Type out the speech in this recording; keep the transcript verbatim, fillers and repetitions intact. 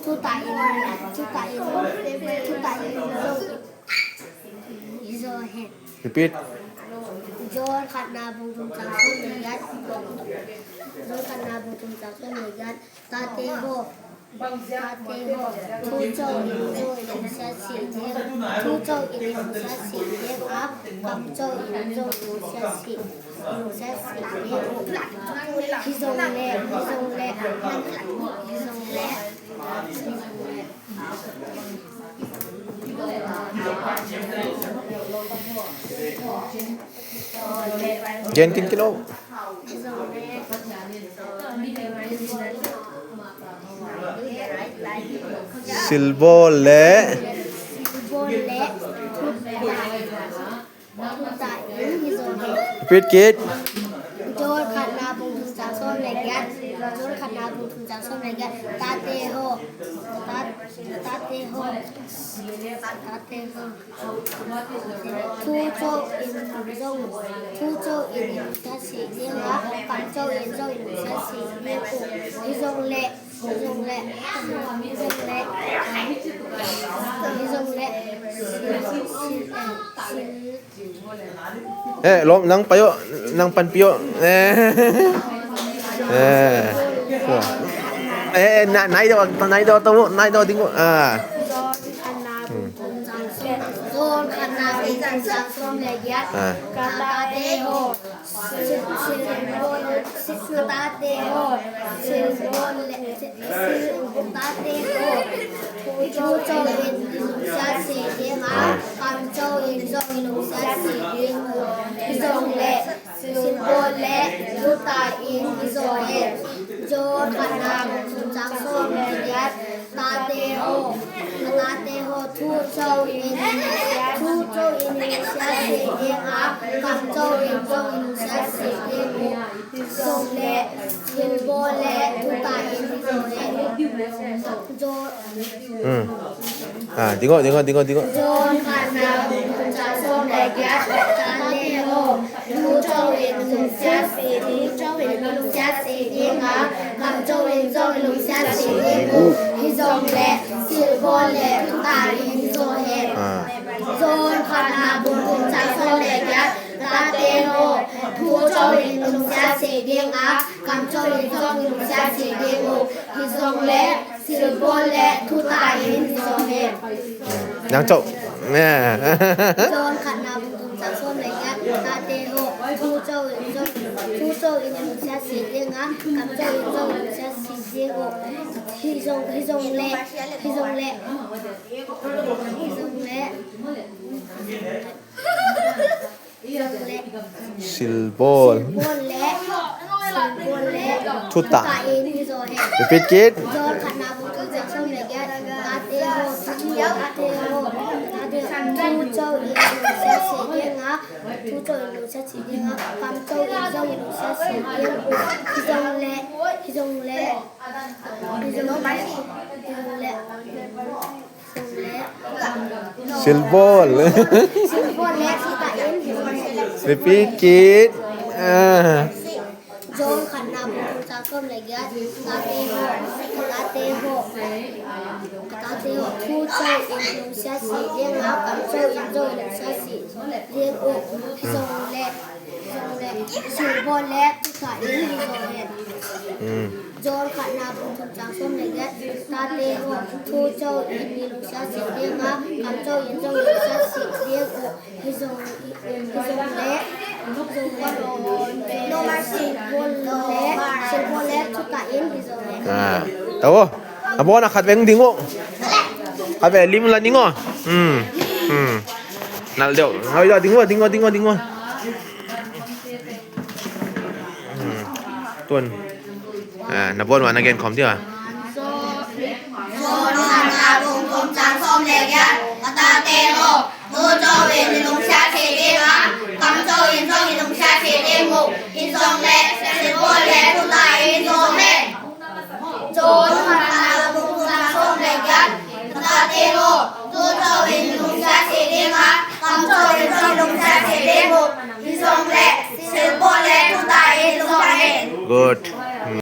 Thutak in, thutak in, thutak in zong i zou hen. Repeat. John khatna bung thum chang sawm leh giat. John khatna bung thum chang sawm leh giat. Tate haw, tate haw, thu chauh in zong i lungsiat sih ding. Thu chauh in i lungsiat sih ding a, kam chauh in zong i lungsiat sih, i lungsiat sih ding. Hi zong leh, hi zong leh, hi zong leh, hi zong leh. Gen kin kilo. Silbawl leh. Repeat kit. John khatna bung thum chang sawm leh giat. John khatna bung thum chang sawm leh giat. Tate haw. Tat-, tate haw. Tate haw. Thu chauh in zong, thu chauh in i lungsiat sih ding a, kam chauh in zong i lungsiat sih ding uh. Hi zong leh, hi zong leh, hi zong leh, hi zong leh, sil, sil, eh, sil. Eh, lom, nang payo, nang panpih o. Eh. Eh. Eh, na, nai do, nai do, to, nai do, ding o. Ah. John khatna bung thum chang sawm leh giat. Ah. Ka tate haw. Sil, sil, sil, ka tate haw. Silbawl leh, sil, ka tate haw. Thu chauh in i lungsiat sih ding a, kam chauh in zong i lungsiat sih ding uh. Hi zong leh, silbawl leh, thutak in i zou hen. John khatna bung thum chang sawm leh giat. Tate haw, tate haw, thu chauh in, thu chauh in i lungsiat sih ding a, kam chauh in zong i lungsiat sih ding uh. Hi zong leh, silbawl leh, thutak in i zou hen. John Hmm. Ah, ding o, ding o, ding o, ding o. John khatna bung thum chang sawm leh giat. Tate haw, thu chauh in lungsiat sih, thu chauh in lungsiat sih ding a, kam chauh in zong lungsiat sih ding uh. Hi zong leh, silbawl leh, thutak in i zou hen. Ah. John khatna bung thum chang sawm leh giat. Tate haw, thu chauh in lungsiat sih ding a, kam chauh in zong lungsiat sih ding uh. Hi zong leh, silbawl leh, thutak in i zou hen. Nang chauh. John khatna bung thum chang sawm leh giat. Tate haw, thu chauh in zong, thu chauh in lungsiat sih ding a, kam chauh in zong lungsiat sih ding uh. Hi zong, hi zong leh, hi zong leh, hi zong leh. Silbawl. Silbawl leh, silbawl leh, thutak. Thutak in i zou hen. Repeat kit. John khatna bung thum chang sawm leh giat. Tate haw, tate haw, tate haw, thu chauh in lungsiat sih ding a, thu chauh in lungsiat sih ding a, kam chauh in zong lungsiat sih ding uh. Hi zong leh, hi zong leh, hi zong leh, hi zong leh. Silbawl. Repeat kit. Ah. John khatna bung thum chang sawm leh giat. Tate haw, tate haw, tate haw, thu chauh in lungsiat sih ding a, kam chauh in zong lungsiat sih ding uh. Hi zong leh, hi zong leh, silbawl leh, thutak in i zou hen. Hmm. John khatna bung thum chang sawm leh giat. Tate haw, thu chauh in i lungsiat sih ding a, kam chauh in zong i lungsiat sih ding uh. Hi zong, hi zong leh, hi zong leh, silbawl leh, silbawl leh, thutak in i zou hen. Ah, tau. A bon a khat veng ding o. Khat veng lim la ding o. Hmm. Hmm. Nal deuh. Hoi da ding o, ding o, ding o, ding o. Hmm. Tuan. Ah, na bon ua na gen khawm dia. John khatna bung thum chang sawm leh giat. Ka tate haw, thu chauh in i lungsiat sih ding a, kam chauh in zong i lungsiat sih ding uh. Hi zong leh, silbawl leh, thutak in i zou hen. John khatna bung thum chang sawm leh giat. Ka tate haw,